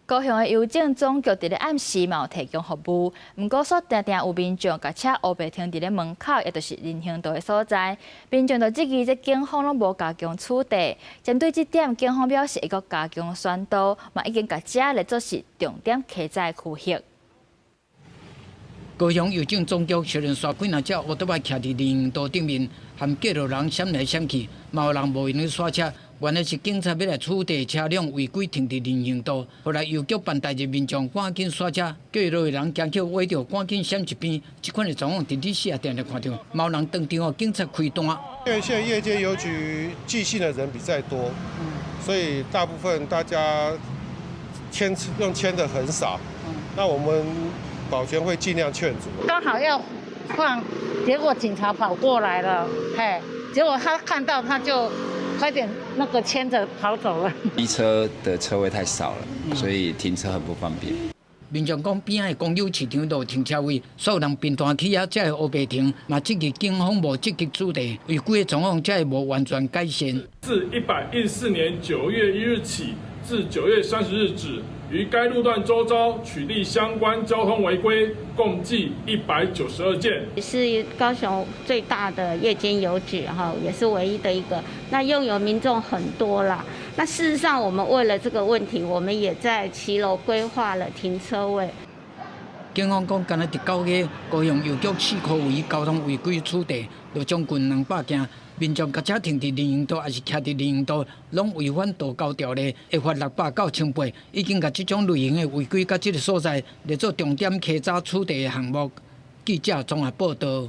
高雄的郵政總局佇咧暗時嘛有提供服務，毋過煞定定有民眾共車烏白停佇咧門口，也就是人行道的所在。民眾就質疑這警方攏無加強取締。針對這點，警方表示會閣加強宣導，嘛已經共遮列做是重點稽查的區域。高雄郵政總局雖然煞幾若隻烏托邦徛佇人行道頂面，含過路人閃來閃去，嘛有人無閒去煞車。原來是警察欲來取締車輛違規停佇人行道，予來郵局辦代誌民眾趕緊煞車，過路的人驚去倚著，趕緊閃一邊。這款的狀況佇日時也定定看著，嘛有人當場予警察開單。因為現在夜間郵局寄信的人比較多，所以大部分大家牽用牽的很少。那我們保全會盡量勸阻。剛好要放，結果警察跑過來了，嘿，結果他看到他就快點那個牽著跑走了。機車的車位太少了，所以停車很不方便。民眾講邊仔的公有市場都有停車位，煞有人頻繁去遐才會烏白停，嘛質疑警方無積極取締，違規的狀況才會無完全改善。自114年9月1日起至9月30日止，於該路段周遭取締相關交通違規，共計192件。是高雄最大的夜間郵局哈，也是唯一的一個。那擁有民眾很多啦。那事實上，我們為了這個問題，我們也在騎樓規劃了停車位。警方講，干焦佇9月，高雄郵局四箍圍交通違規取締，就將近200件。民眾共車停佇人行道，抑是徛佇人行道，攏違反道交條例，會罰600到1800。已經共這種類型的違規，佮這个所在列做重點稽查取締的項目。記者綜合報道。